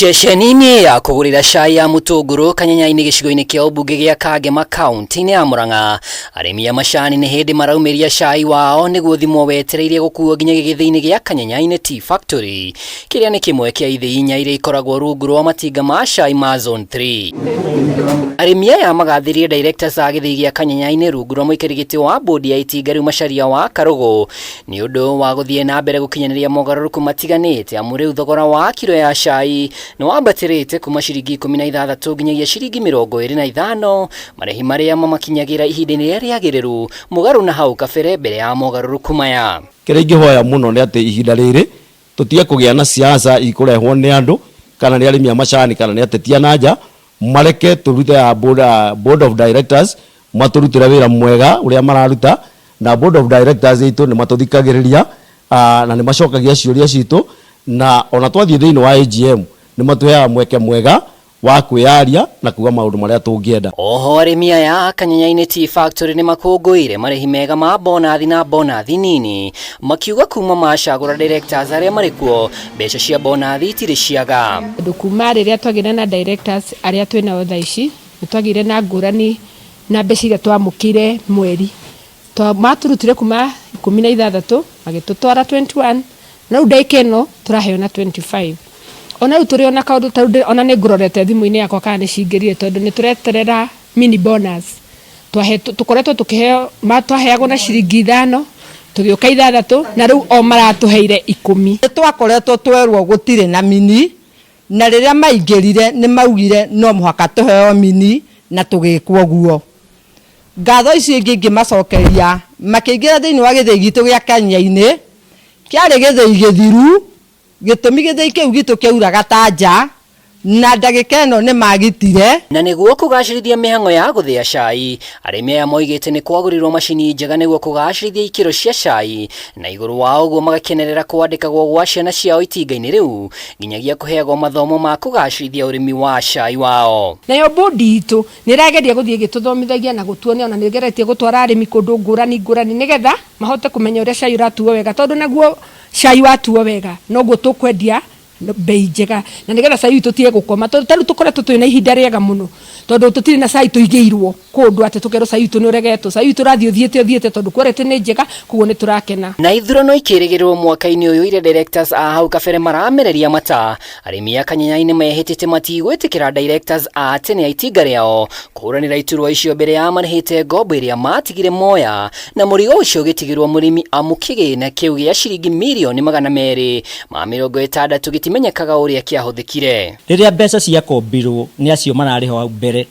Ceceni-inĩ ya kũgũrĩra cai ya Mũtũngũrũ Kanyanya-inĩ gĩcigo-inĩ kĩa ũmbunge gĩa Kangema kaunti-inĩ ya Murang'a, arĩmi a macani nĩ hĩndĩ maraumĩria cai wao nĩguo ũthimwo wetereire gũkuo nginya gĩthĩi-inĩ gĩa Kanyanya-inĩ Tea Factory, kĩrĩa nĩ kĩmwe kĩa ithĩi inya iria ikoragwo rungu rwa matinga ma cai ma Zone 3. Arĩmi aya magathĩrĩirie directors a gĩthĩi gĩa Kanyanya-inĩ rungu rwa mũikarĩri gĩtĩ wa bodi ya itinga rĩu Macharia wa Karũgũ Nĩ ũndũ wa gũthiĩ na mbere gũkinyanĩria mogarũrũku matiganĩte amu rĩu thogora wa kiro ya cai nĩ wambatĩrĩte kuma ciringi 16 nginyagia ciringi 25, marĩhi marĩa mamakinyagĩra ihinda-inĩ rĩrĩa rĩagĩrĩru mũgarũ na hau kabere mbere ya mogarũrũku maya. Kĩrĩa ingĩhoya mũno nĩ atĩ ihinda rĩrĩ tũtige kũgĩa na siasa ikũrehwo nĩ andũ kana nĩ arĩmi a macani kana nĩ ateti a na nja, mareke tũrute a board of directors matũrutĩre wĩra mwega ũrĩa mararuta na board of directors itũ nĩ matũthikagĩrĩria na nĩ macokagia ciũria citũ na ona twathiĩ thĩinĩ wa AGM nĩ matũheaga mweke mwega wa kwĩyaria na kuga maũndũ marĩa tũngĩenda. Oho arĩmi aya a Kanyanya-inĩ Tea Factory nĩ makũngũĩire marĩhi mega ma bonathi na bonathi nini, makiuga kuma macagũra directors arĩa marĩ kuo, mbeca cia bonathi itirĩ ciaga. Tondũ kuma rĩrĩa twagĩire na directors arĩa twĩ nao thaa ici, nĩ twagĩire na ngũrani na mbeca iria twamũkĩire mweri. Matũrutire kuma 16 magĩtũtwara 21 na rĩu ndagĩka ĩno tũraheo na 25. Ona rĩu tũrĩ ona kaũndũ ta rĩu ona nĩ ngũrorete thimũ-inĩ yakwa kana nĩ cingĩrire tondũ nĩ tũreterera mini bonus. Tũkoretwo tũkĩheo, twaheagwo na ciringi ithano, tũgĩũka ithathatũ na rĩu o maratũheire ikũmi. Nĩ twakoretwo twerwo gũtirĩ na mini Na rĩrĩa maingĩrire nĩ maugire no mũhaka tũheo mini na tũgĩkwo ũguo. Ngatho icio ingĩ ingĩmacokeria, makĩingĩra thĩinĩ wa gĩthĩi gitũ gĩa Kanya-inĩ, kĩarĩ gĩthĩi gĩthiru, gĩtũmi gĩthĩi kĩu gitũ kĩauraga ta nja, na ndagĩka ĩno nĩ magitire. Na nĩguo kũgacĩrithia mĩhang'o ya gũthĩa cai, arĩmi aya moigĩte nĩ kwagũrirwo macini njega nĩguo kũgacĩrithia ikĩro cia cai, na igũrũ wa ũguo magakenerera kwandĩkagwo gwa ciana ciao itinga-inĩ rĩu nginyagia kũheagwo mathomo ma kũgacĩrithia ũrĩmi wa cai wao. Nayo board itũ nĩ ĩrageria gũthiĩ ĩgĩtũthomithagia na gũtuonia ona nĩ ĩgeretie gũtwara arĩmi kũndũ ngũrani ngũrani nĩgetha mahote kũmenya ũrĩa cai ũratuo wega tondũ naguo cai watuo wega noguo tũkwendia mbei njega na nĩgetha cai witũ ũtige gũkoma tondũ ta rĩu tũkoretwo twĩna ihinda rĩega mũno tondũ tũtirĩ na cai tũigĩirwo kũndũ atĩ tũkerwo cai witũ nĩ ũregetwo. Cai witũ ũrathiĩ ũthiĩte ũthiĩte tondũ quality nĩ njega koguo nĩ tũrakena. Na ithurano ikĩrĩgĩrĩrwo mwaka-inĩ ũyũ iria directors a hau kabere maramereria mata, arĩmi a Kanyanya-inĩ mehĩtĩte matigwĩtĩkĩra directors a tene a itinga rĩao kũhũranĩra iturwa icio mbere ya marĩhĩte ngombo ĩrĩa matigire moya na mũrigo ũcio ũgĩtigĩrwo mũrĩmi amu kĩgĩna kĩu gĩa ciringi mirioni 260 gĩtimenyekaga ũrĩa kĩahũthĩkire. Rĩrĩa mbeca ciakombirwo nĩ acio mararĩ ho hau mbere,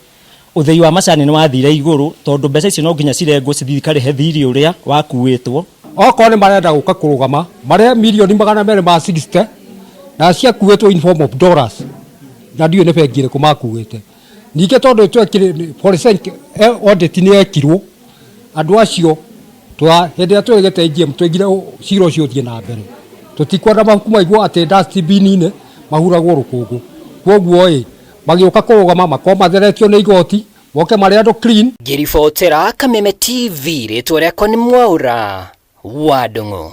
ũthĩi wa macani nĩ wathire igũrũ tondũ mbeca icio no nginya cirengwo cithiĩ ikarĩhe thirĩ ũrĩa wakuĩtwo. Okorwo nĩ marenda gũka kũrũgama marĩhe mirioni 260 na ciakuĩtwo in form of dollars na ndiũĩ nĩ bengi ĩrĩkũ makuĩte. Ningĩ tondũ twekire forensic audit nĩ yekirwo andũ acio hĩndĩ ĩrĩa tũregete AGM twaigire cira ũcio ũthiĩ na mbere. Tũtikwenda mahuku maigwo atĩ dustbin-inĩ mahuragwo rũkũngũ. Kwoguo ĩ, magĩũka kũrũgama makorwo matheretio nĩ igoti, moke marĩ andũ clean. Ngĩribotera Kameme TV, rĩtwa rĩakwa nĩ Mwaũra wa Ndung'u.